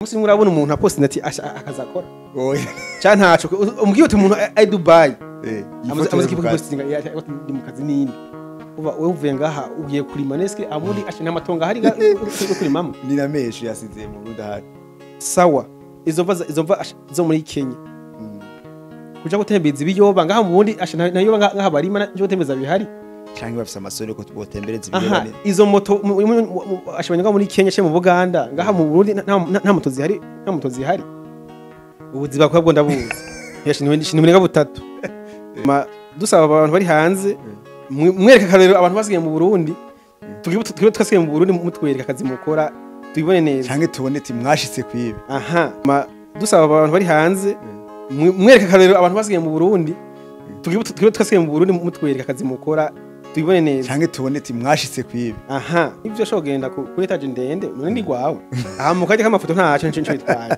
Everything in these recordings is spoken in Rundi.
Musi murabona umuntu apostinze ati akazakora. Oya. Cha ntaco umubwiye uti umuntu ari Dubai. Amaze kipostinga ndi mu kazi ninde. Uba wewe uvuye ngaha ugiye kurima neske amuri ashe n'amatonga hari kurimamo. Ni na mesho yasize mu Burundi ahari. Sawa. Izo mva zo muri Kenya. Kuja gutembeza ibiyoba ngaha mu Burundi ashe nayo ngaha barima nje gutembeza bihari. Canke bafise amasore ko botembereza ibiyoba. Izo moto ashobanya muri Kenya cye mu Buganda ngaha mu Burundi nta moto zihari, nta moto zihari. Ubuziba kwabwo ndabuzi. Yashinwe butatu. Dusaba abantu bari hanze mwereka karero abantu basigaye mu Burundi tugiye twasigaye mu Burundi mutwereka akazi mukora tubibone neza. Canke tubone ati mwashitse kwibe. Aha. Dusaba abantu bari hanze mwereka karero abantu basigaye mu Burundi tugiye twasigaye mu Burundi mutwereka akazi mukora tubibone neza. Canke tubone ati mwashitse kwibe. Aha. Ivyo ushobora kugenda kuri etage ndende none ni gwawe. Aha mukaje kamafoto ntaco nco bitwaye.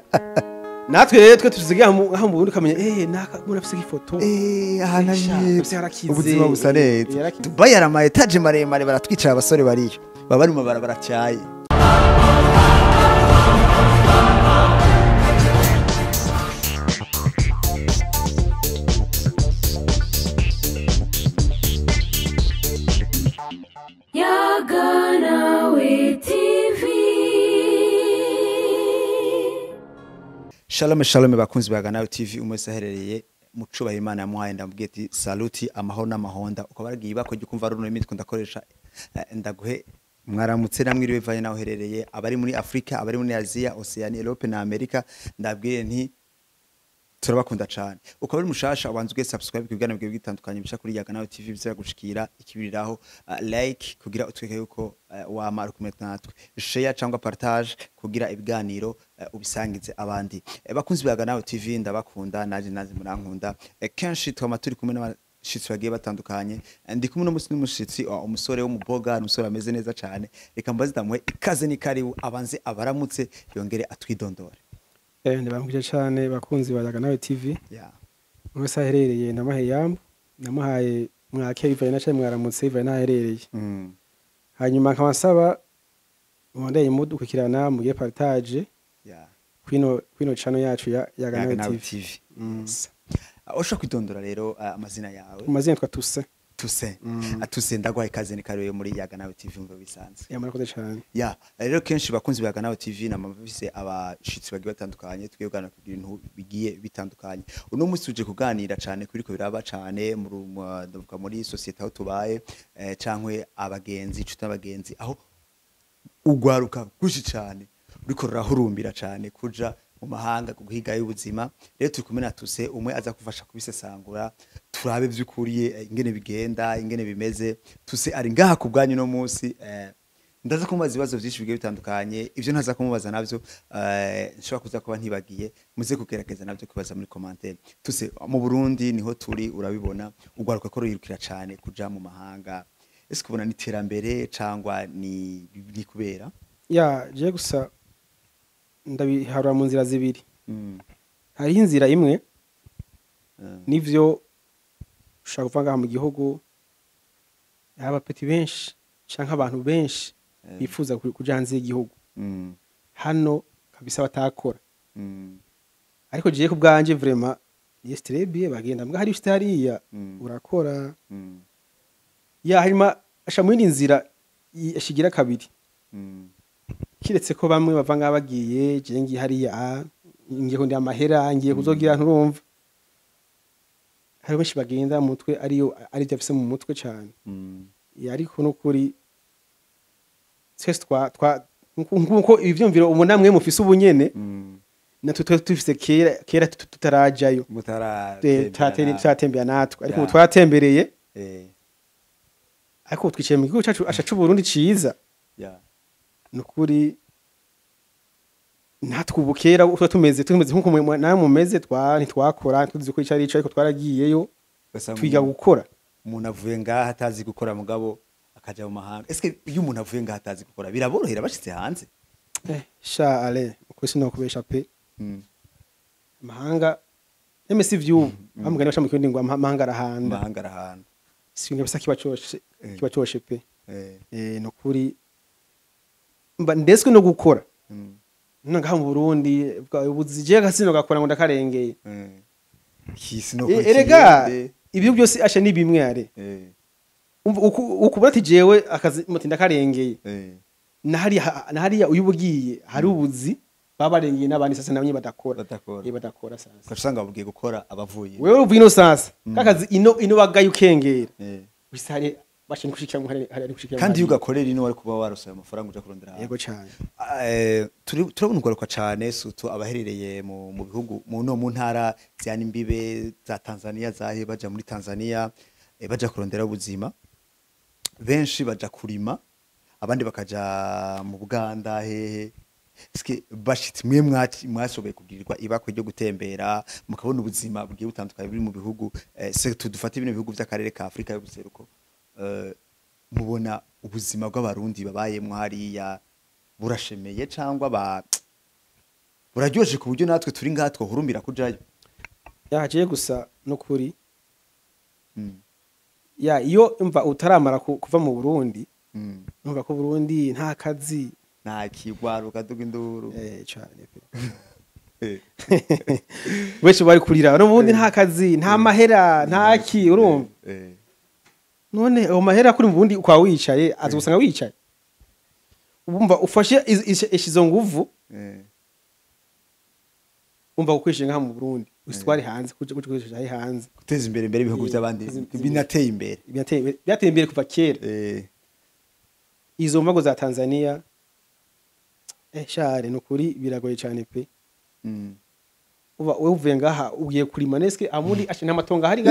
Natwe rero twe tuziga aho mu Burundi kamenya naka mura afise ifoto ahana ubuzima busa neza. Dubai ara ama etage maremare baratwicara abasore bariyo baba bari mu barabara cyaye. Shalom shalom bakunzi ba Ganawe TV umwese aherereye mucubaha Imana yamuhaye ndamubwiye ati saluti amahoro n'amahonda uko baragiye bakoje kumva runo imitwe ndakoresha ndaguhe mwaramutse namwiriwe vaye naho herereye abari muri Afrika abari muri Asia Oceania Europe na America ndabwiye nti turabakunda cyane uko bari mushasha abanze uge subscribe kubigana bwe bitandukanye bisha kuri Ganawe TV bizagushikira ikibiriraho like kugira utweke yuko wamara kumeta natwe share cyangwa partage kugira ibiganiro ubisangize abandi bakunzi ba Ganawe TV ndabakunda naje nazi murankunda kenshi twama turi kumwe n'abashitsi bagiye batandukanye ndi kumwe n'umushitsi umusore w'umuboga umusore ameze neza cyane reka mbaze ndamuhe ikaze ni karibu abanze abaramutse yongere atwidondore. Ndabamukije cyane bakunzi ba Ganawe TV. Yeah. Mwese aherereye ndamahe yambo namuhaye mwake bivaye na cyane mwaramutse bivaye naherereye. Hanyuma nkabasaba mwondeye mudukurikirana mugiye partage. Yeah. Kwino channel yacu ya Ganawe TV. Osha kwidondora rero amazina yawe. Amazina yitwa Tuse. Tuse. Atuse ndagwaye ikaze ni kariwe muri Ganawe TV mva bisanzwe. Ya murakoze cyane. Ya rero kenshi bakunzi ba Ganawe TV na mavise abashitsi bagiye batandukanye tugiye kuganira ku bintu bigiye bitandukanye. Uno munsi tuje kuganira cyane kuri ko biraba cyane ndavuga muri societe aho tubaye cankwe abagenzi inshuti n'abagenzi aho ugwaruka gushi cyane uriko rurahurumbira cyane kuja mu mahanga guhiga y'ubuzima. Rero turi kumwe na Tuse umwe aza kufasha kubisesangura turabe byukuriye ingene bigenda ingene bimeze. Tuse ari ngaha ku bwanyu no munsi ndaza kumubaza ibibazo byinshi bigiye bitandukanye ivyo ntaza kumubaza navyo nshobora kuza kuba ntibagiye muze kugerageza navyo kubaza muri commentaire. Tuse mu Burundi niho turi urabibona ugwaruka ko ruyirukira cyane kuja mu mahanga ese kubona niterambere cangwa ni kubera ya je gusa ndabiharura mu nzira zibiri. Hari inzira imwe nivyo ushaka kuvanga mu gihugu aba peti benshi canke abantu benshi bifuza kuja hanze y'igihugu hano kabisa batakora. Ariko giye kubganje vraiment yestrebie bagenda mbwa hari ufite hariya urakora. Ya harima asha mu nzira ashigira kabiri. Kiretse ko bamwe bavanga bagiye je ngi hariya ngiye kundi amahera ngiye kuzogira nturumva hari benshi bagenda mu mutwe ariyo ari byo afise mu mutwe cyane. Ariko no kuri twese twa nkuko ivyumviro ubona mwe mufise ubunyene natwe tufise kera tutarajayo tutatembera natwe ariko twatembereye ariko twicaye mu gihugu cyacu asha c'u Burundi ciza. Nukuri natwe ubukera uko tumeze nkuko nawe mumeze ntitwakora tuzi ko icari ariko twaragiyeyo twiga gukora. Umuntu avuye ngaha atazi gukora mugabo akaja mu mahanga eske iyo umuntu avuye ngaha atazi gukora biraborohera bashitse hanze? Sha ale uko sinokubesha pe. Amahanga emesi vyu bamugani basha mu kindi ngo amahanga arahanda. Amahanga arahanda. Singa bisa kiba coshe pe. Nukuri mba ndeswe no gukora. Ngaha mu Burundi ubuzije gasino gakora ngo ndakarengeye. Kisi no Erega ibyo byose asha ni bimwe are. Ukubona ati jewe akazi muti ndakarengeye. Na hariya uyubugiye hari ubuzi babarengeye n'abandi sasa nabanye badakora. Badakora sasa. Ukasanga babugiye gukora abavuye. Wewe uvuye ino sasa. Kakazi ino bagaye ukengera. Wisare bashinzwe gushikira mu hari gushikira. Kandi iyo ugakorera ino wari kuba warose amafaranga uja kurondera. Yego cyane. Turabona ugaruka cyane sutu abaherereye mu bihugu mu ntara zya nimbibe za Tanzania zahe baja muri Tanzania baja kurondera ubuzima. Benshi baja kurima abandi bakaja mu Buganda hehe. Eske bashitsi mwe mwashoboye kugirirwa ibakwe ryo gutembera mukabona ubuzima bugiye butandukanye buri mu bihugu surtout dufate bino bihugu by'akarere ka Afrika y'ubuseruko, mubona ubuzima bw'abarundi babayemwo hariya burashemeye cyangwa buraryoshe ku buryo natwe turi ngaha twohurumbira kujayo? Yaje gusa no kuri ya iyo umva utaramara kuva mu Burundi, umva ko Burundi nta kazi nta kigwaruka duga induru cyane pe. Wese bari kurira no bundi nta kazi nta mahera nta ki urumva. None ayo mahera kuri mu Burundi kwa wicaye azosanga wicaye ubumva ufashe izo nguvu umva gukoresha nka mu Burundi usitware hanze kuje gukoresha ayi hanze guteza imbere imbere ibihugu by'abandi binateye imbere byateye imbere kuva kera. Izo mbago za Tanzania share nukuri biragoye cyane pe. Uba wewe uvuye ngaha ugiye kurima neske amuri ashe namatonga hari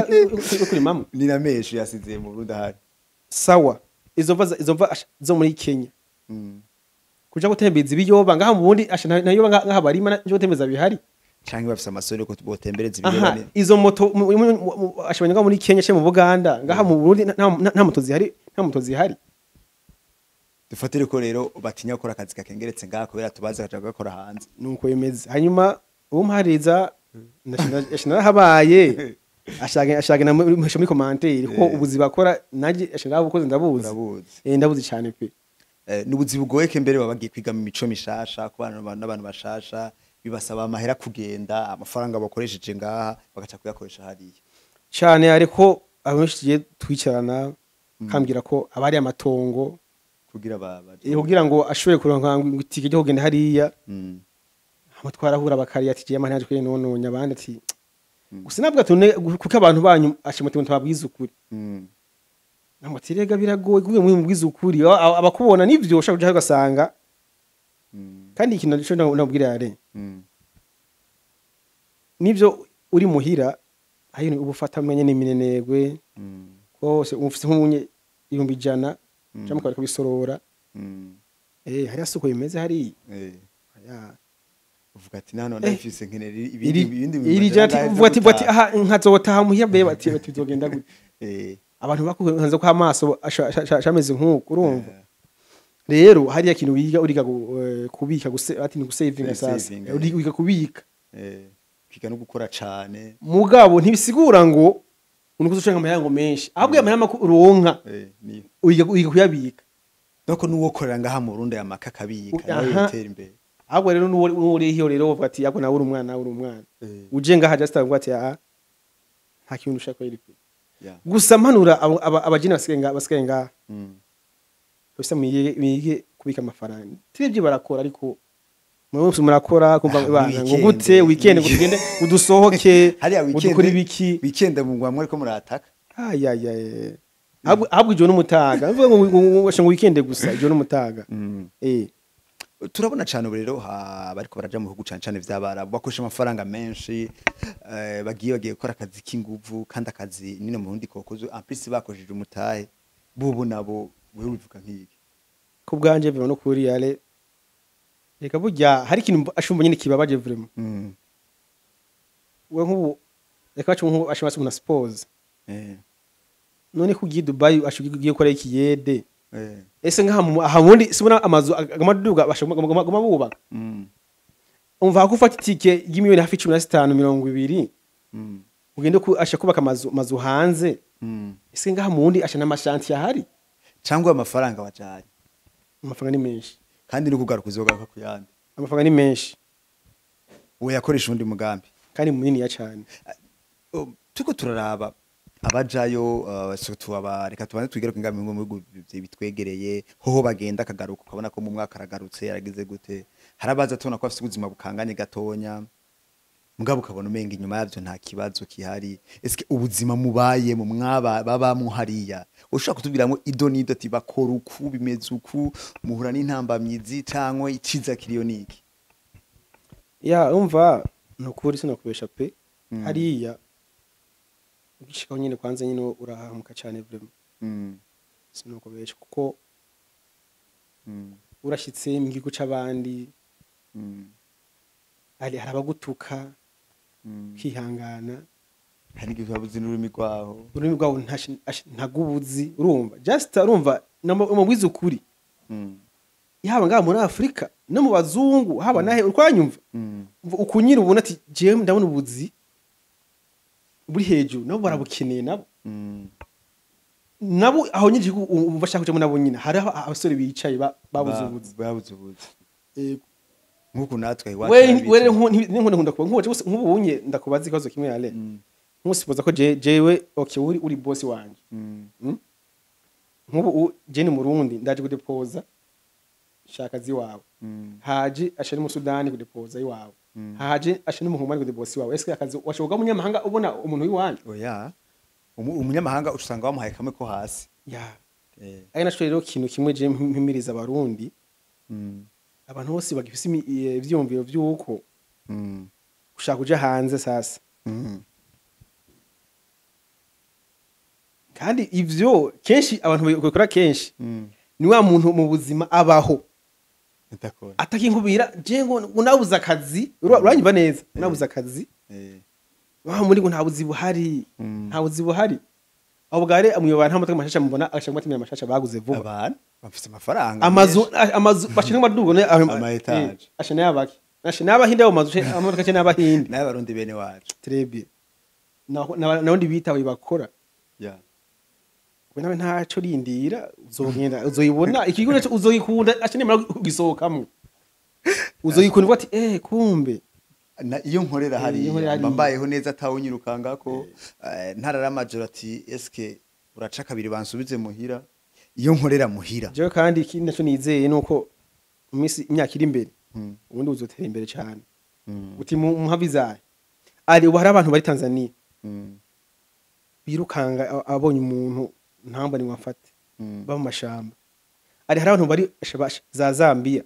kurimamo ni nameshe yasize mu Burundi ahari sawa izo mva zo muri Kenya kuja gutembeza ibiyoba ngaha mu Burundi ashe nayo ngaha barima nje gutembeza bihari canke bafise amasore ko botembereza ibiyoba. Izo moto ashe banywa muri Kenya cye mu Buganda ngaha mu Burundi nta moto zihari nta moto zihari. Dufatire ko rero batinya gukora akazi kakengeretse ngaha kubera tubaze kaja gukora hanze nuko yemeze. Hanyuma umpariza nashina habaye ashage na muri commentaire ko ubuzi bakora naje ashina bukoze ndabuzi ndabuzi cyane pe. Nubuzi bugoye ke mbere babagiye kwiga mu mico mishasha kubana n'abantu bashasha bibasaba amahera kugenda amafaranga bakoresheje ngaha bagaca kuyakoresha hariya cyane. Ariko abenshi twicarana kambwira ko abari amatongo kugira kugira ngo ashobore kuronka itike ryo kugenda hariya amatwarahura bakariya ati je amahera kuri none abandi ati gusa nabwo tune kuko abantu banyu ashimwe tababwiza ukuri namutirega biragoye kuko mwe mubwiza ukuri abakubona nivyo ushaka kuja ugasanga kandi ikintu cyo nabwira yare nivyo uri muhira ayo ubufata mwenye n'iminenegwe kose ufise nkumunye 100,000 cyangwa kwari kubisorora hari asuko bimeze hari ya uvuga ati nano ndafise nkenera ibindi iri jati uvuga ati aha nkazotaha muhira be bati bizogenda gute abantu bakuhanze ko amaso ashameze nkuko urumva. Rero hari ikintu wiga uriga kubika ati ni gusavinga sasa uriga kubika kwiga no gukora cyane mugabo ntibisigura ngo unukuzo ushaka amayango menshi ahubwo amahera uronka uyiga kuyabika doko nuwo korera ngaha mu Burundi amaka kabika nawe bitera imbere. Ahubwo rero nuwo uri rero uvuga ati yako nawe uri umwana uri umwana uje ngaha just avuga ati aha nta kintu ushaka iri gusa mpanura abajina basigaye ngaha gusa mwige kubika amafaranga tivye barakora ariko mwese murakora kumva bana ngo gute weekend ngo tugende udusohoke udukora ibiki weekend mu ngwa ariko murataka ayayay ahubwo ijo n'umutaga mvuga ngo weekend gusa ijo n'umutaga Turabona cyane rero bariko baraja mu bihugu cyane cyane vy'abarabu bakoresha amafaranga menshi bagiye gukora akazi k'inguvu kandi akazi nino mu Burundi kokozwe en plus bakojeje umutahe bubu nabo wewe ubivuga nk'iki ku bwanje biba no kuri yale reka burya hari ikintu ashumba nyine kibabaje vraiment we nkubu reka bacu nkubu ashobora umuntu suppose none kugiye Dubai ashugiye gukora ikiyede ese ngaha aha mundi sibona amazu amaduga bashobora bubaka umva ko ufata itike y'imiliyoni hafi 15 20 ugende ku asha kubaka amazu hanze ese ngaha mundi asha n'amashanti ahari cyangwa amafaranga wajanye amafaranga ni menshi kandi no kugaruka uzogaruka kuyandi Amafaranga ni menshi. Woyakoresha undi mugambi. Kandi munini ya cyane. Tuko turaraba abajayo, surtout aba, reka tubanze twigere ku ngambi mu bihugu bitwegereye, hoho bagenda akagaruka, ukabona ko mu mwaka aragarutse yaragize gute. Harabaza tubona ko afite ubuzima bukanganye gatonya, mugabo ukabona umenga inyuma yavyo nta kibazo kihari. Eske ubuzima mubaye mu mwaba babamwo hariya, ushobora kutubwiramo ido nido ati bakora uku, bimeze uku, muhura n'intambamyizi cankwe iciza kiriyo niki? Ya, umva, nukuri sinakubesha pe. Hariya ugishikaho nyine, kwanza nyine urahamuka cyane vraiment. Sinakubesha kuko urashitse mu gihugu c'abandi, hari abagutuka, kwihangana. Hari n'igihe uba n'ururimi rwaho. Ururimi rwabo ntagubuzi, urumva, just urumva namubwiza ukuri, yaba ngaha muri Afurika no mu bazungu, haba nahe urwanyumva, uku nyine ubona ati jewe ndabona ubuzi buri hejuru, nabo barabukeneye nabo. Nabo aho nyine igihugu umva bashaka kujamo, nabo nyine hari aho abasore bicaye babuze ubuzi. Babuze ubuzi. Yego. Nk'uku natwe iwacu We harabicaye. we nkunda kuba nk'ubu unye ndakubaza ikibazo kimwe yale. Nkusipoza ko jewe, okay, uri boss wanje. Nk'ubu je ni Murundi, ndaje kudepoza shaka ziwawe. Haje ashe mu Sudani kudepoza iwawe. Haje ashe n'umuhumani kudepoza iwawe. Eske akazi washoboka umunyamahanga ubona umuntu w'iwanyu? Oya. Umunyamahanga usanga bamuhaye kamwe ko hasi. Ya. Eh. Ari naco rero kintu kimwe je mpimiriza Abarundi, abantu bose bagifise ivyiyumviro vy'uko gushaka kuja hanze sasa. Kandi ivyo kenshi abantu babikora kenshi, ni wa muntu mu buzima abaho Ndakora. atakinkubira je ngo nabuze akazi. Uranyumva neza, nabuze akazi, wa muri ngo nta buzi buhari, nta buzi buhari. Aho bware amuyobora nta modoka mashasha mubona ashaka kubatumira amashasha baguze vuba. Abantu bafise amafaranga. Amazu menshi. Amazu bashina amadugo ne Ama étage. Ashina yabaki ashina y'abahinde, ayo mazu amamodoka cyane y'abahinde. N'abarundi bene wacu. Très bien. Naho naho bitawe bakora. We nawe ntaco rindira, uzogenda uzoyibona ikigo naco uzoyikunda, ashina nimara kugisohokamwo uzoyikunda uvuga ati kumbe. Na iyo nkorera Iyo hariya nkorera mba hariya. Mbayeho neza atawunyirukangako, ntarara amajoro ati eske uraca kabiri bansubize muhira, iyo nkorera muhira. Jewe kandi ikindi naco nizeye nuko mu minsi imyaka iri imbere ubundi buzotera imbere cyane. Uti muhavizaye ari ubu hari abantu bari Tanzania birukanga abonye umuntu ntambane ngo afate, baba mu mashamba. Ari hari abantu bari za Zambia.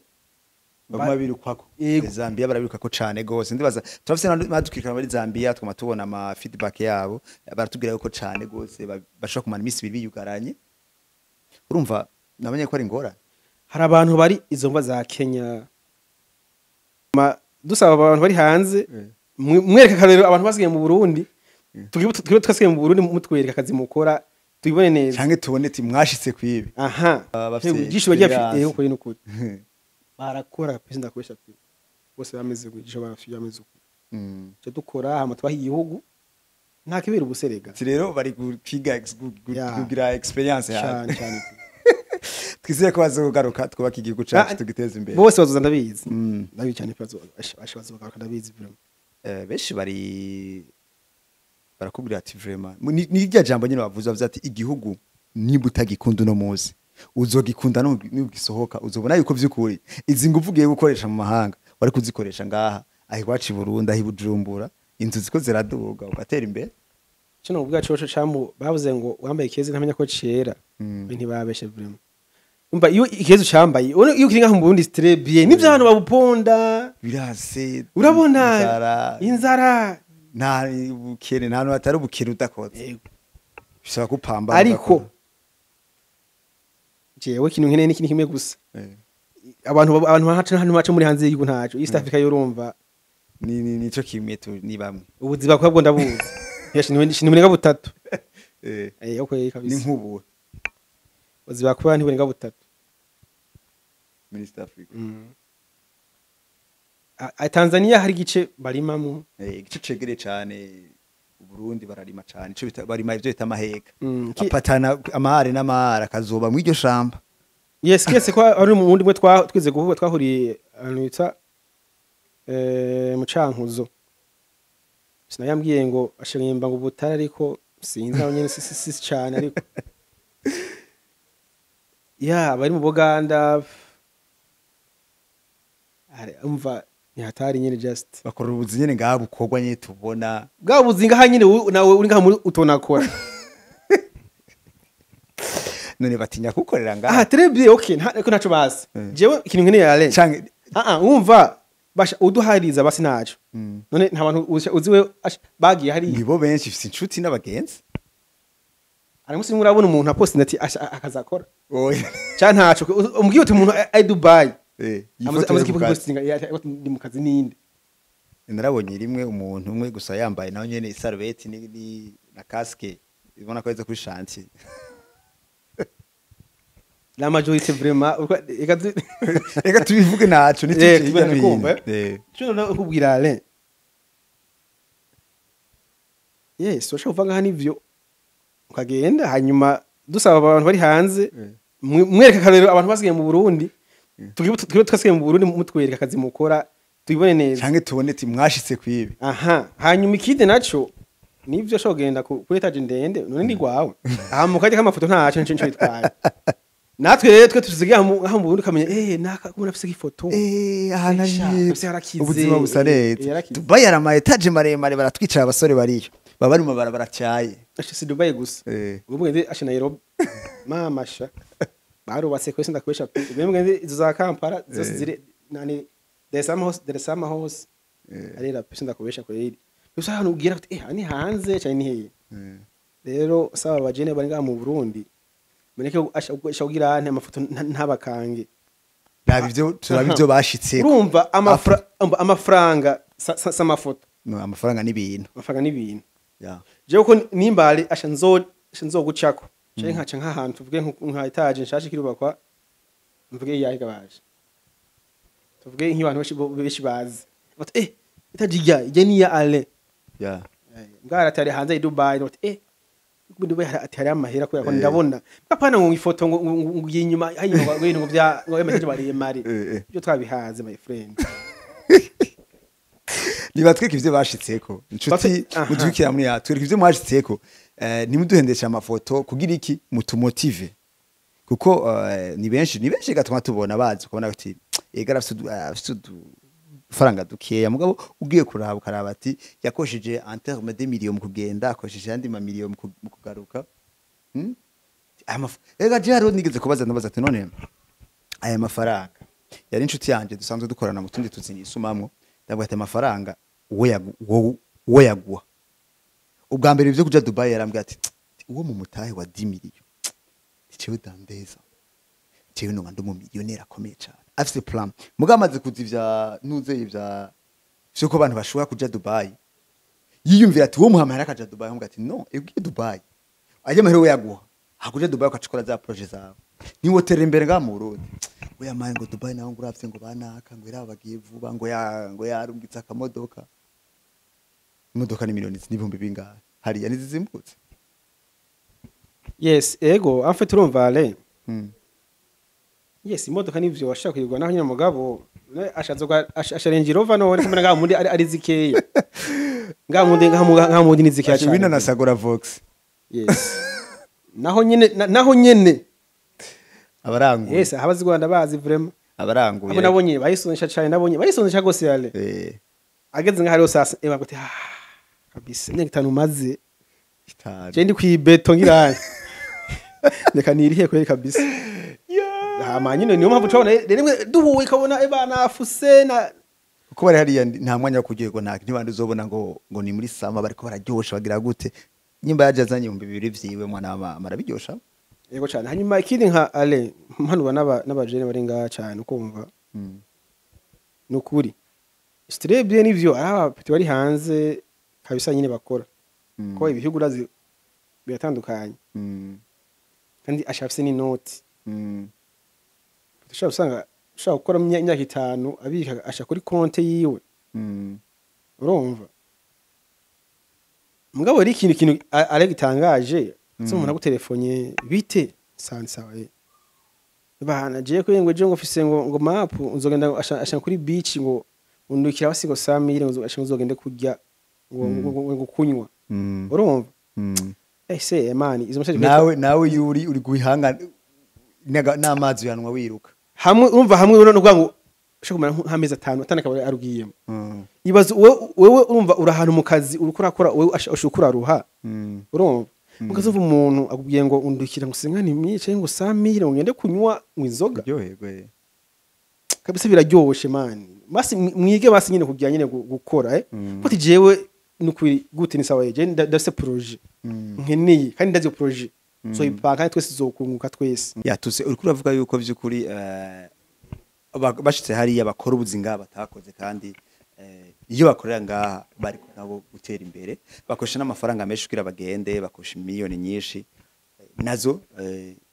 Baguma birukwako. Yego. Zambia barabirukako cane gose. Ndibaza turafise n'abadukurikirana muri Zambia, twama tubona ama feedback yabo, baratubwira yuko cane gose bashobora kumara iminsi 2 biyugaranye. Urumva nabonye ko ari ingorane. Hari abantu bari izo mva za Kenya. Dusaba abantu bari hanze mwereka akarorero abantu basigaye mu Burundi, twibe twasigaye mu Burundi, mutwereka akazi mukora tubibone neza. Canke tubone ati mwashitse kwibi. Aha. Bafise Ijisho bagiye experience. Kuri nukuri barakora pesi, ndakubesha pe, bose bameze ijisho bafite bameze uko. Cyo dukora hama tubaha igihugu nta kibera ubuserega. Ati rero bari kwiga kugira experience cyane yawe. Cyane. Twizeye ko bazogaruka twubaka igihugu cacu Ah, tugiteza imbere. Bose bazoza, ndabizi. Ndabizi cyane pe, bazogaruka, ndabizi vraiment. Benshi bari barakubwira ati vraiment ni rya jambo nyine bavuze ati igihugu nimba utagikunda uno munsi uzogikunda nugisohoka, uzobona yuko vy'ukuri izi nguvu ugiye gukoresha mu mahanga wari kuzikoresha ngaha aho iwacu i Burundi, aho i Bujumbura inzu ziko ziraduga ugatera imbere. Kino ubwa coco camu bavuze ngo wambaye ikeze ntamenya ko cera. Ntibabeshe vraiment. Umva, iyo ikeze ucambaye ubona iyo kiri ngaho mu Burundi c'est très bien, nivyo abantu babuponda. Birase. Urabona inzara. Inzara. Nta bukene, nta hantu hatari ubukene udakoze. Yego. Bisaba kupambana Ariko ugakora. Jewe ikintu nkeneye ni ikintu kimwe gusa. Abantu bahaca hano baca muri hanze y'igihugu ntaco East Africa yorumva. Ni nico kimwe tu ni bamwe. Ubuzima bwabwo ndabuzi. Ntiburenga butatu. Okay. Ni Kabisa. Nk'ubu. Ubuzima kuba ntiburenga butatu. Muri East Africa. Tanzania hari igice barimamo. Igice cegereye cane Uburundi bararima cane, ico bita barima ivyo bita amaheka. Apatana amahare n'amahare akazoba mw'iryo shamba. Yes, kese ko ari mu wundi mwe twize guhuba twahuriye ahantu bita Mu Cankuzo sinayambwiye ngo ashirimba ngo ubutare, ariko sinzi aho nyene, si cane, ariko ya bari mu Buganda. Umva, ni hatari nyene just. Bakora ubuzi nyene ngaha bukorwa nyene tubona. Bwa buzi ngaha nyene nawe uri ngaha muri utonakora. None batinya kukorera ngaha? Ah, très bien, okay, nta ko ntaco bazi. Jewe ikintu nkeneye yale Canke ah ah, umva basha uduhariza basi ntaco. None nta bantu uziwe bagiye hariya? Nibo benshi, mfise inshuti n'abagenzi. Hari umunsi umwe urabona umuntu apostinze ati akazakora Oya. cyangwa ntaco, umubwiye uti umuntu ari Dubai, yifotoye amaze ku kazi. kipostinga ndi mu kazi ninde. Narabonye rimwe umuntu umwe gusa yambaye nawe nyene isarubeti na casque, ibona ko yaze kuri chantier. La majorité vraiment reka Reka tubivuge ntaco ntituce hirya no hino. Kumva. Cyo no kubwira Alain, yes, urashobora kuva ngaha nivyo ukagenda, hanyuma dusaba abantu bari hanze mwereka akarorero abantu basigaye mu Burundi, tugire twasigaye mu Burundi, mutwereka akazi mukora tubibone neza. Canke tubone ati mwashitse kwibi. Aha, hanyuma ikindi naco nivyo ushobora kugenda kuri étage ndende, none ndi gwawe aha mu kajya k'amafoto, ntaco nco bitwaye. Natwe rero twe tusigaye aha mu Burundi ukamenya naka kubona afise ifoto. Ahantu Sha, ari ufise harakize. Ubuzima busa neza. Yarakize. Dubai hari ama étage maremare, baratwicara abasore bariyo baba bari mu mabarabara atyaye. Asha si Dubai gusa. Ubwo mugende asha Nairobi, mama sha barubatse kwese, ndakubesha pe. Ubwo mugende izo za Kampala zose ziri nani, Dar es Salaam hose, Dar es Salaam hose arera pe, ndakubesha kweli. Gusa hano ugira uti ni hanze cyane ni hehe. Rero saba abajene bari ngaha mu Burundi mureke asha kugira nte amafoto ntabakange. Raba ivyo, turaba ivyo bashitse. Urumva amafaranga sa amafoto. No, amafaranga n'ibintu. Amafaranga n'ibintu. Ya. Jewe ko nimbale asha nzo asha nzogucako canke nkaca nk'ahantu, tuvuge nka étage nshasha ikirubakwa, mvuge iyahe gabaje, tuvuge nk'abantu benshi bazi bati étage ijya ni iya Ale. Ya. Mbwa atari hanze i Dubai, bati muri Dubai ati hari amahera kubera ko ndabona apana ngo ifoto ngo inyuma hanyuma ngo ibintu bya ngo ama étage maremare. Ibyo twabihaze, my friend. Nibatwereke ivyo bashitseko, inshuti. Aha. Mudukurikira muri ya twereke ivyo mwashitseko, ntimuduhendeshe amafoto kugira iki mutumotive, kuko ni benshi gatuma tubona bazi ukabona ati ega arafise afise udufaranga dukeya, mugabo ugiye kuraba ukaraba ati yakosheje en terme de millions mu kugenda, akoresheje andi ma millions mu kugaruka. Aya ega je hariho nigeze kubaza, ndabaza ati none aya mafaranga, yari inshuti yanje dusanzwe dukorana mu tundi tuzi nisumamwo, ndavuga ati amafaranga uwo yaguha ubwa mbere ivyo kuja Dubai, yarambwiye ati uwo mu mutahe wa 10 millions jewe dandeza jewe no ndi mu millionnaire akomeye cyane, afise plan. Mugabo amaze kuza ivya nuze ivya vyuko abantu bashobora kuja Dubai, yiyumvira ati uwo muhamahera akaja Dubai, amuga ati no ugiye Dubai ajya amahera we yaguha hakuja Dubai ukacikora za projet zawe niwotera imbere ngaha mu Burundi. Oya maye, ngo Dubai naho ngo uravye ngo banaka ngo iraba bagiye vuba ngo ya ngo yarungitse akamodoka, imodoka ni miliyoni n'ibihumbi bingahe hariya nizizimbutse. Yes, ego, en fait urumva Ale, yes, imodoka nivyo washaka kuyigura naho nyine, mugabo ashazoga asha Range Rover none kumena ngaha mundi ari zikeya ngaha mundi, ngaha mundi ni zikeya Wino cyane. Na Sagora Vox. Yes, naho nyene naho nyene. Abaranguye. Yes, abazi Rwanda bazi vraiment. Abaranguye. Abo nabonye bayisonjesha cyane, nabonye bayisonjesha gose yale. Ageze ngaha rero sasa gute, ah kabisa, imyaka 5 maze 5. Je ndi kwibeto ngiranye, reka nirihe kweri kabisa. Hama nyine niyo mpamvu tubona rimwe duhuye ukabona eba nafuse na Kuko bari hariya nta mwanya wo kuryoherwa, nta ntibandi uzobona ngo ni muri sama bariko bararyosha bagira gute, nyimba yaje azanye 2000 vyiwe, mwana wa mama arabiryosha. Yego cyane. Hanyuma ikindi nka ale mpanura n'abajene bari ngaha cyane, ukumva nukuri strebye nivyo ari abapeti bari hanze kabisa nyine bakora ko ibihugu urazi biratandukanye, kandi ashafise n'inoti. Ushobora usanga ushobora gukora imyaka 5 abika asha kuri konte yiwe. Urumva mugabo rero ikintu ale gitangaje se, umuntu agutelefone bite sawa sawa, bana je ko ngo je ngo ofise ngo map nzogenda asha kuri beach ngo Undukira basigo 100,000 ngo uzogende kurya, ngo kunywa. Urumva? Ese man, izo message Nawe yuri uri guhanga n'amazi uyanwa wiruka. Hamwe urumva, hamwe urabona uvuga ngo ushaka kumara nk'amezi 5 atana akaba arugiyemo. Ibaze wewe urumva uri ahantu mu kazi, uriko urakora, wewe ushobora kuraruha. Urumva mukazuva umuntu akubwiye ngo undukira ngo sinkani myice ngo 100,000 ngo ngende kunywa ngo inzoga. Ryoherwe. Kabisa biraryoshe man. Basi mwige basi nyine kugira nyine gukora. Kuti jewe nukuri gute ni sawa, je ndafise projet nkeneye kandi ndazi projet so ipaka twese tuzokunguka twese. Yatuse uriko uravuga yuko vy'ukuri bashitse hariya bakora ubuzi ngaha batakoze, kandi iyo bakorera ngaha bari nabo gutera imbere, bakoresha n'amafaranga menshi kugira bagende, bakoresha miliyoni nyinshi, nazo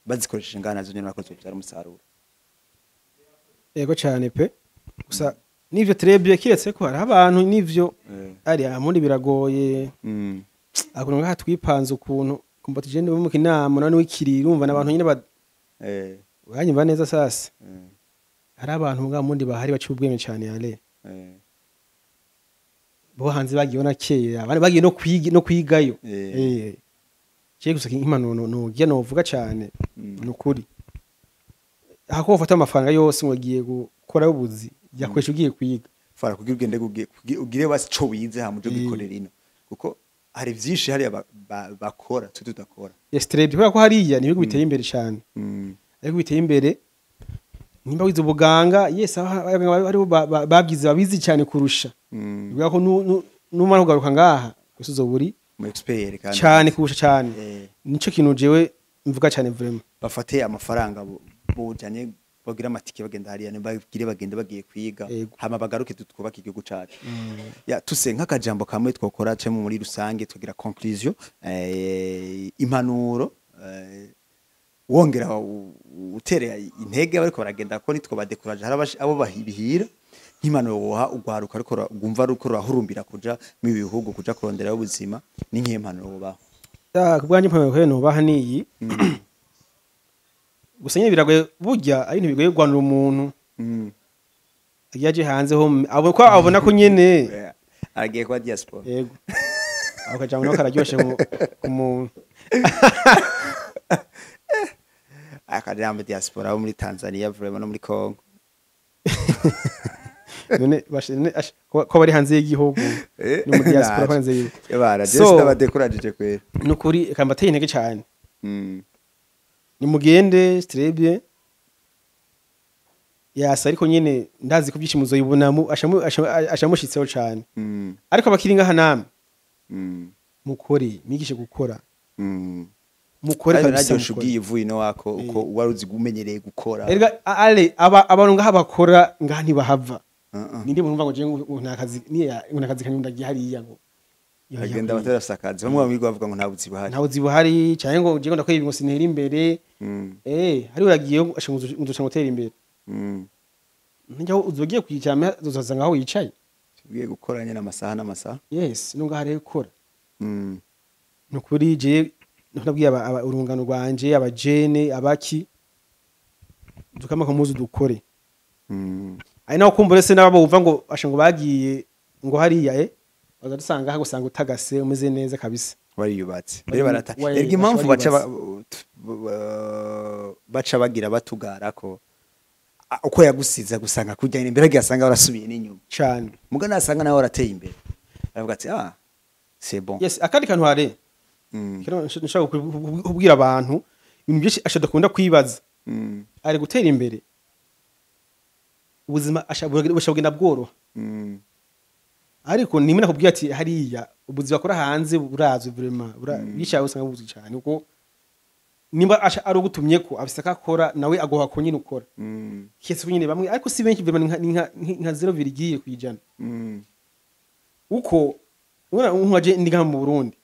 bazikoresheje ngaha nazo nyene bakoze byara umusaruro. Yego cyane pe, gusa nivyo turebye kiretse ko hari abantu nivyo ari amundi biragoye. Akuntu ngaha twipanze ukuntu kumva tugende mu kinama none wikirira, urumva n'abantu nyine uranyumva neza sasa. Hari abantu ngaha mundi bahari baciye ubwenge cyane yale. Bo hanze bagiye na kera, abandi bagiye no kwiga no kwigayo. Je gusa impanuro no giye novuga cyane nukuri hako ufata amafaranga yose ngo ugiye gukora ubuzi, yakoresha ugiye kwiga. Fara kugira ugende ugire basi ico wize hama uje gukorera ino, kuko hari vyinshi hariya bakora twe tudakora. Yes, turebye kubera ko hariya ni ibihugu biteye imbere cyane. Ariko biteye imbere nimba wize ubuganga, yes, abaganga aribo babyize babizi cyane kurusha. Bivuga ko numara kugaruka ngaha gusa uzoburi mu expert kandi cyane kurusha cyane. Nico kintu jewe mvuga cyane vraiment. Bafate amafaranga bujanye bagira amatike bagenda hariya, bagire bagende bagiye kwiga. Hama bagaruke twubake igihugu cacu. Ya tuse nk'akajambo kamwe twokora cemo muri rusange tugira conclusion, impanuro, wongera utere intege bariko baragenda ko nitwo badekuraje, hari abo bahibihira, nk'impanuro woha ugwaruka ariko rwumva ruko rurahurumbira kuja mu bihugu kuja kurondera ubuzima, ni nk'iyo mpanuro wobaha? Ya, kubwanjye impanuro ko nubaha niyi gusa nyine biragoye burya, ari ibintu bigoye guhanura umuntu agiye aje hanze ho abo ko abona ko nyene Yeah. Aragiye kuba diaspora. Yego, ako kajambo nako kararyoshe ku muntu. Akajambo diaspora bo muri Tanzania vraiment no muri Congo. None none ko bari hanze y'igihugu ni mu diaspora ko hanze y'igihugu. Yabara So- just abadekurajije kwera. Nukuri reka mbateye intege cyane. Nimugende strebye yasa, ariko nyine ndazi ko byinshi muzoyibona ashamushitseho cyane. Ariko abakiri ngaha namwe mukore, mwigishe gukora. Mukore Kandi kabisa, naryoshe mukore. Ugiye uvuye ino wako uko wari uzi umenyereye gukora. Erega ale aba abantu ngaha bakora ngaha ntibahava. Ninde muntu umva ngo jewe ngo nta kazi niya, ngo nta kazi kanyunda hariya ngo Bagenda batarafise akazi, bamwe bamwe bavuga ngo nta buzi buhari. Ntawe buhari cyangwa ngo jewe ndakora ibi ngo sintere imbere. Hari uragiye ngo gutera imbere. Njya uzogiye kwicara uzoza ngaho wicaye. Ugiye gukora nyine amasaha n'amasaha. Yes, no ngaha rero gukora. Nukuri je nabwiye urungano rwanje, abajene abaki dukama ko muzi dukore. Ari naho kumbure se nabo bumva ngo asha ngo bagiye ngo hariya baza dusanga aho gusanga utagase umeze neza kabisa. Wariyubatse mbere barata erega impamvu baca baca bagira batugara ko uko yagusiza gusanga kujya imbere agiye asanga warasubiye n'inyuma. Cyane. Muga nasanga nawe warateye imbere aravuga ati: "Ah, c'est bon." Yes, akandi kantu hare kero nshaka kubwira abantu ibintu byinshi asha dukunda kwibaza. Ari gutera imbere ubuzima asha bugenda bworoha. Ariko nimwe nakubwiye ati hariya ubuzima bakora hanze burazwi vraiment, bishaye usanga buzwi cyane kuko nimba asha ari ugutumye ko afise akakora nawe agoha ko nyine ukora. Kese ko nyine bamwe, ariko si benshi vraiment, ni nka 0,1%. Uko ubona nkaje ndi nka mu Burundi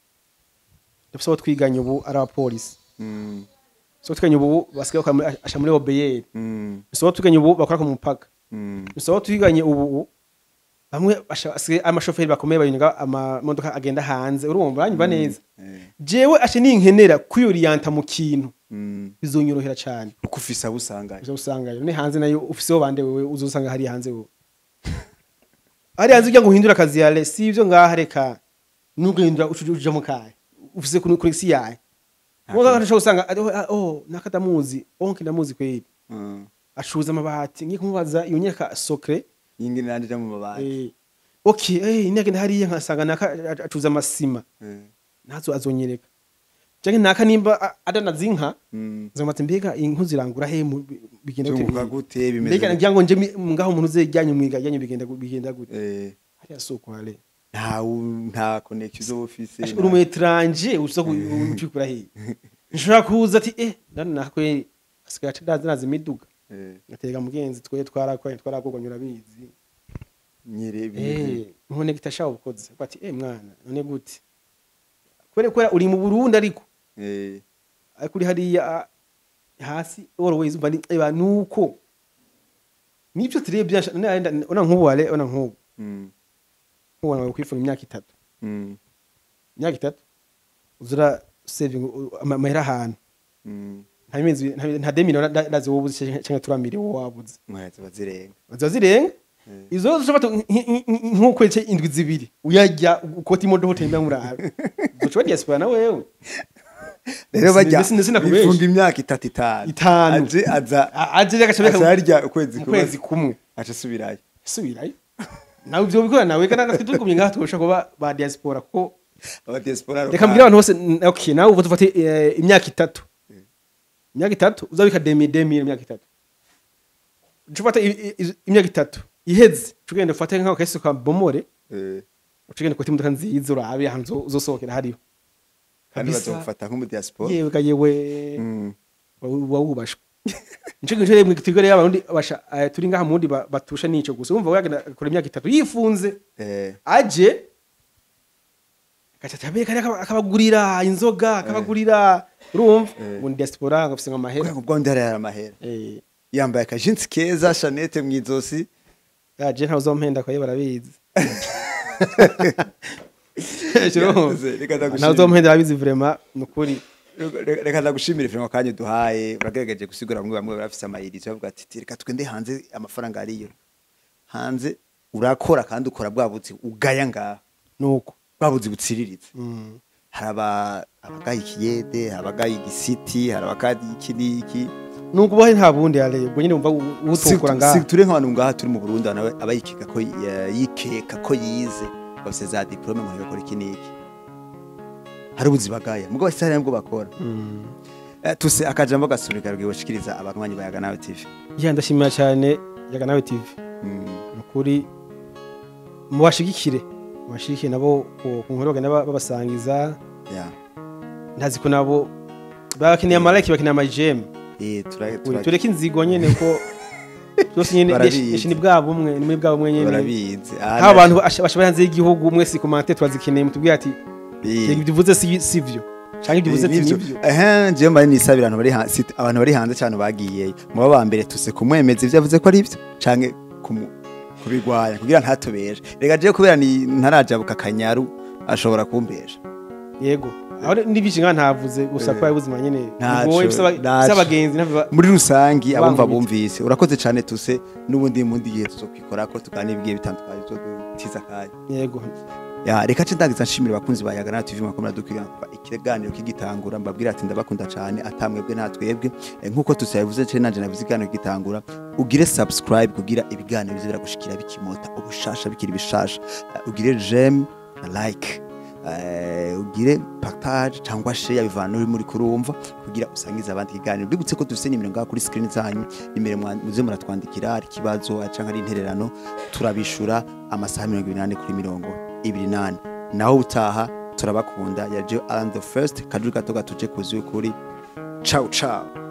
ndafise abo twiganye ubu ari abapolisi. So twiganye ubu basigaye bakora asha muri OBR. So twiganye ubu bakora ku mupaka. So twiganye ubu bamwe basigaye amashoferi bakomeye bayunga amamodoka agenda hanze, urumva uranyumva neza. Jewe ashe ninkenera kwiyoriyanta mu kintu bizonyorohera cyane. Uko ufise abo usanga. Uzo usanga ni hanze nayo ufiseho bande wewe uzosanga hari hanze wowe. Ari hanze kugira ngo uhindure akazi yale, si ivyo ngaha, reka nugahindura uja mu kahe ufise connexion yawe. Mwoga ushobora gusanga oh, nakatamuzi onke, ndamuzi kweli, acuruza amabati, ngiye kumubaza iyo nyaka sokre. Yingine nanje mu mabati. Okay, nagenda hariya nkasanga naka acuruza amasima, nazo azonyereka, canke naka nimba adanaza inka, nzomata mbega inka zirangura he, bigenda gute? Zunguka gute, bimeze Mbega gute? ngira ngo nje ngaho umuntu uzejyanye mwiga jyanye, bigenda gute? Hariya soko hale. Nta connexion uzoba ufise. Uri umu étranger, uza ucikura he? Nshobora kuza ati ndana nakwe asigaye aca nazi imiduga. Ngatega mugenzi, twe twarakoranye, twaragogwanye, urabizi. Nyire. None gitasha ubukoze ati mwana, none gute? Kubera uri mu Burundi, ariko ariko uri hariya hasi, always umva ni nuko nibyo turiye byasha none ona nk'ubu wale, ona nk'ubu nk'ubu nawe kwifunga imyaka 3, imyaka 3 uzura saving amahera ahantu, nta mezi nta 2 million ndazi wowe ubuze canke 3 million wowe wabuze. Mwaza bazirenga. Baziba zirenga. Izo ushobora nk'ukwezi, indwi 2 uyarya, ukota imodoka, utembera murabe, uzoca diaspora na wewe. Rero bajya Sinakubesha. bifunga imyaka 3, 5. 5. Aje aza Aje agaca aza yarya ukwezi mu kumwe. Kwezi kumwe. Aca asubirayo. Subirayo nawe, ivyo bikora nawe kana natwe tugumye ngaha tubasha kuba ba diaspora kuko Aba diaspora. Reka mbwire abantu bose, okay, nawe ubu tufate imyaka 3, imyaka 3 uzabika 2000 imyaka 3, ufate imyaka 3 iheze, tugende ufate nkaho kese ka bomore, ucigende kota imodoka nziza, urabe ahantu uzosohokera hariho. Kandi Kabisa. bazogufata nk'umu diaspora. Yewe ga yewe, wawubashwe. Nico kintu rero twigore y'abarundi basha turi ngaha mundi batusha nico gusa. Urumva wagenda akora imyaka 3 yifunze, aje gaca tabeka akabagurira inzoga, akabagurira, urumva, ngo ni diaspora, ngafise amahera. Kubera ubwo ndi hariya amahera, yambaye akajinsi keza, chaînette mw'izosi. Yaje ntawe uzompenda kwa barabizi. Reka ndagushimire. Ntawe uzompenda, barabizi vraiment, nukuri. Reka ndagushimire vraiment akanya duhaye. Uragerageje gusigura bamwe bamwe barafise amayirizo, bavuga ati reka twende hanze, amafaranga ariyo hanze. Urakora kandi ukora bwa buzi ugaya ngaha, Nuko bwa buzi butsiriritse. Hari abagaye ikiyede, hari abagaye igisiti, hari abagaye iki n'iki. Nuko ubahe nta bundi yare, ubwo nyine wumva utokora ngaha. Si turi nk'abantu ngaha turi mu Burundi, nawe aba yikeka ko yikeka ko yize, bafise za diplôme ngo bakora iki n'iki. Hari ubuzi bagaya mugabo si hari nabwo bakora. Tuse akajambo gasubika rwiboshikiriza abanywanyi ba Yaga Nawe TV. Ya, ndashimira cyane Yaga Nawe TV. Nukuri mubashigikire nabo ku nkuru bagenda babasangiza. Ntazi ko nabo bakeneye ama like, bakeneye ama j'aime. Tureke inzigo nyene ko byose nyene. Barabizi. Ni bwa bumwe, ni muri bwa bumwe nyene. Barabizi. Haba abantu basha hanze y'igihugu mwese, commentaire twazikeneye, mutubwire ati ibyo uvuze si sivyo, canke ibyo uvuze ati nibyo. Ehe, jewe mbaye nisabira abantu bari hanze, abantu bari hanze cyane bagiyeyo, muba ba mbere tuse kumwemeza ivyo yavuze ko ari ivyo canke kubigwanya kugira ntatubeshe. Reka jewe kubera ni ntarajabuka akanyaru, ashobora kumbesha. Yego, aho n'ibyinshi nka ntavuze gusa ko ari ubuzima nyene Ntaco, bugoye, ntaco. bisaba abagenzi Muri rusangi abumva Bangumye. bumvise. Urakoze cyane tuse, n'ubundi mundi gihe tuzokwikora ko tuganira ibigiye bitandukanye, tuzodutiza akanya. Yego. Ya, reka ce ndagiza nshimira abakunzi ba Yaga Nawe TV mwakomera dukwirana kuva ikiganiro kigitangura. Mbabwira ati ndabakunda cyane, atamwebwe nta twebwe. Nkuko tusabivuze ce nanje navuze ikiganiro kigitangura, ugire subscribe kugira ibiganiro bize biragushikira bikimota ubushasha, bikiri bishasha. Ugire j'aime na like, ugire partage cyangwa share bivana uri muri kurumva kugira usangize abandi ikiganiro. Bibutse ko dufite nimero ngaha kuri screen zanyu, nimero muze muratwandikira, ari ikibazo cyangwa ari intererano, turabishura amasaha 24 kuri 24. Naho utaha, turabakunda. Ya Joe Alan the first kajuri gato gatuje kuzuye kuri. Ciao ciao.